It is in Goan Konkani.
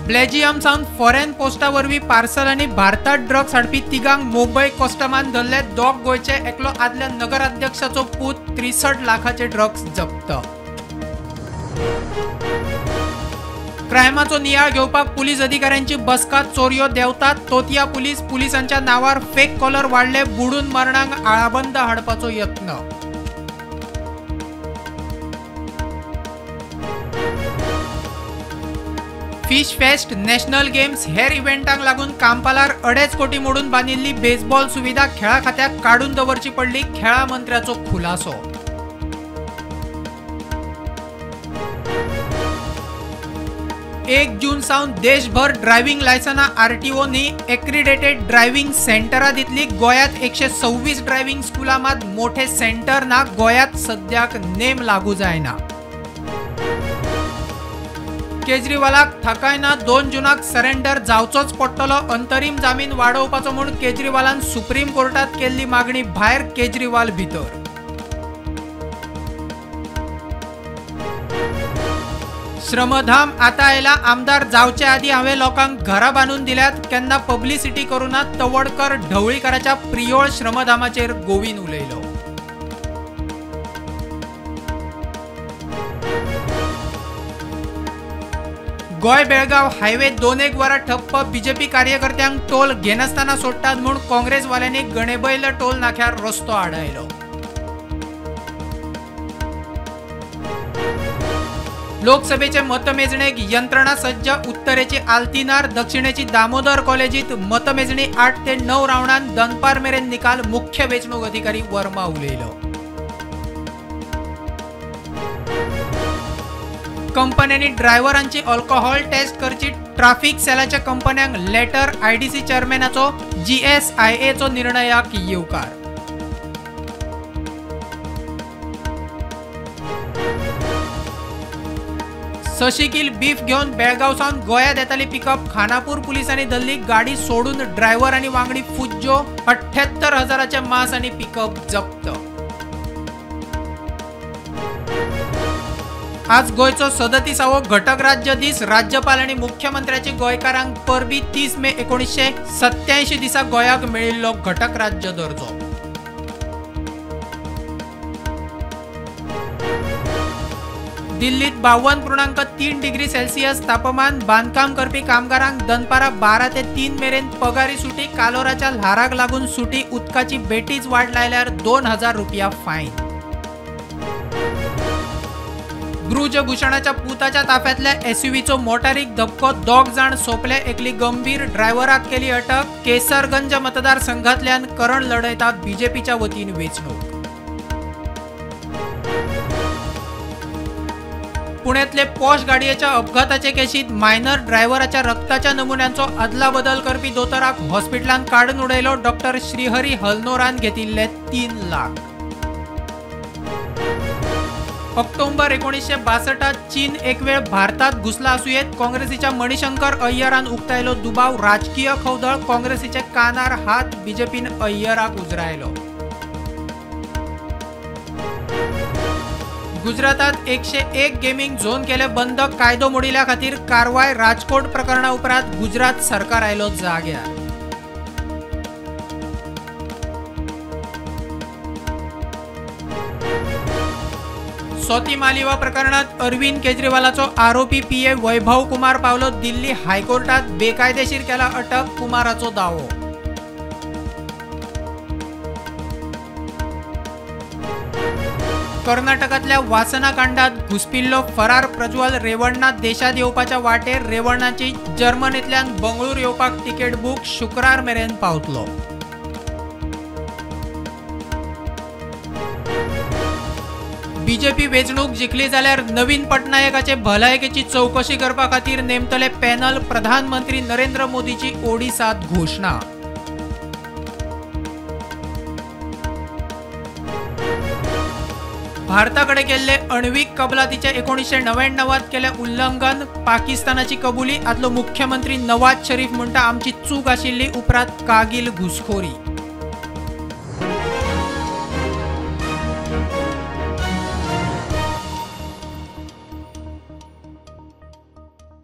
बेल्जियम सावन फॉरेन पोस्टा वरवीं पार्सल आनी भारतात ड्रग्स हाडपी तिगांक मुंबय कस्टमान धरले. दोग गोंयचे, एकलो आदल्या नगराध्यक्षाचो पूत. 63 लाखाचे ड्रग्स जप्त. क्रायमाचो नियाळ घेवपाक पुलीस अधिकाऱ्यांची बसका. चोरयो देंवतात. तोतिया पुलीस पुलिसांच्या नांवार फेक कॉलर वाडले. बुडून मरणांक आळाबंद हाडपाचो यत्न. फिश फेस्ट, नॅशनल गेम्स हेर इव्हेंटांक लागून कांपालार 2.5 कोटी मोडून बांदिल्ली बेसबॉल सुविधा खेळा खात्याक काडून दवरची पडली. खेळा मंत्र्याचो खुलासो. एक जून सावन देशभर ड्रायव्हिंग लायसनां आरटीओनी एक्रिडेटेड ड्रायव्हिंग सेंटरां दितली. गोंयांत 126 ड्रायव्हिंग स्कुलां मात मोठे सेंटर ना. गोंयांत सद्याक नेम लागू जायना. केजरीवालाक थाकाय ना. 2 जूनाक सरेंडर जावचोच पडटलो. अंतरीम जामीन वाडोवपाचो म्हूण केजरीवालान सुप्रीम कोर्टात केल्ली मागणी भायर. केजरीवाल भितर. श्रमधाम आता आयला. आमदार जावचे आदी हांवें लोकांक घरां बांदून दिल्यात, केन्ना पब्लिसिटी करूना. तवडकर ढवळीकाराच्या प्रियोळ श्रमधामाचेर गोविंद उलयलो. गोंय बेळगांव हायवे 2-1 वरां ठप्प. बीजेपी कार्यकर्त्यांक टोल घेनासतना सोडटात म्हूण काँग्रेसवाल्यांनी गणेबैल टोल नाक्यार रस्तो आडायलो. लोकसभेचे मतमेजणेक यंत्रणा सज्ज. उत्तरेची आल्तिनार, दक्षिणेची दामोदर कॉलेजीत मतमेजणी 8 ते 9 रावंडान दनपार मेरेन निकाल. मुख्य वेंचणूक अधिकारी वर्मा उलयलो. कंपन्यांनी ड्रायव्हरांची अल्कोहोल टेस्ट करची. ट्राफिक सेलाच्या कंपन्यांक लेटर. आयडीसी चेअरमॅनाचो जीएसआयएचो निर्णयाक येवकार. 6 किल बीफ घेवन बेळगांव सावन गोंयांत येताली पिकअप. खानापूर पुलिसांनी धरली. गाडी सोडून ड्रायव्हर आनी वांगडी फुज्जो. 78,000 मांस आनी पिकअप जप्त. आज गोंयचो 37वो घटक राज्य दीस. राज्यपाल आनी मुख्यमंत्र्याची गोंयकारांक परबी. 30 मे 1987 दिसा गोंयाक मेळिल्लो घटक राज्य दर्जो. दिल्लीत 52.3 डिग्री सेल्सियस तापमान. बांदकाम करपी कामगारांक दनपारां 12 ते 3 मेरेन पगारी सुटी. कालोराच्या ल्हाराक लागून सुटी. उदकाची बेटीच वाड लायल्यार 2,000 रुपया फायन. ब्रुजभूषणाच्या पुताच्या ताफ्यांतल्या एसयूव्हीचो मोटारीक धपको. 2 जाण सोंपले, एकली गंभीर. ड्रायव्हराक केली अटक. केसरगंज मतदारसंघांतल्यान करण लढयता बीजेपीच्या वतीन वेंचणूक. पुण्यांतले पॉश गाडयेच्या अपघाताचे केशीत मायनर ड्रायव्हराच्या रक्ताच्या नमुन्यांचो अदलाबदल करपी दोतोराक हॉस्पिटलांत काडून उडयलो. डॉक्टर श्रीहरी हलनोरान घेतिल्ले 3 लाख. ऑक्टोबर 1962 चीन एक वेळ भारतात घुसला आसूं येत. काँग्रेसीच्या मणिशंकर अय्यरान उक्तायलो दुबाव. राजकीय खवदळ. काँग्रेसीचे कानार हात. बीजेपीन अय्यराक उजरायलो. गुजरातात 101 गेमिंग झोन केले बंद. कायदो मोडिल्ल्या खातीर कारवाय. राजकोट प्रकरणा उपरांत गुजरात सरकार आयलो जाग्यार. सोती मालिवा प्रकरणात अरविंद केजरीवालाचो आरोपी पीए वैभव कुमार पावलो दिल्ली हायकोर्टात. बेकायदेशीर केला अटक. कुमाराचो दावो. कर्नाटकांतल्या वासनाकांडात घुसपिल्लो फरार प्रज्वल रेवण्णा देशांत येवपाच्या वाटेर. रेवण्णाची जर्मनींतल्यान बंगळूर येवपाक तिकेट बूक. शुक्रार मेरेन पावतलो. बीजेपी वेंचणूक जिखली जाल्यार नवीन पटनायकाचे भलायकेची चवकशी करपा खातीर नेमतले पॅनल. प्रधानमंत्री नरेंद्र मोदीची ओडिसात घोशणा. भारताकडे केल्ले अण्विक कबलातीचे 1999 केले उल्लंघन. पाकिस्तानाची कबुली. आदलो मुख्यमंत्री नवाज शरीफ म्हणटा आमची चूक आशिल्ली. उपरांत कागील घुसखोरी.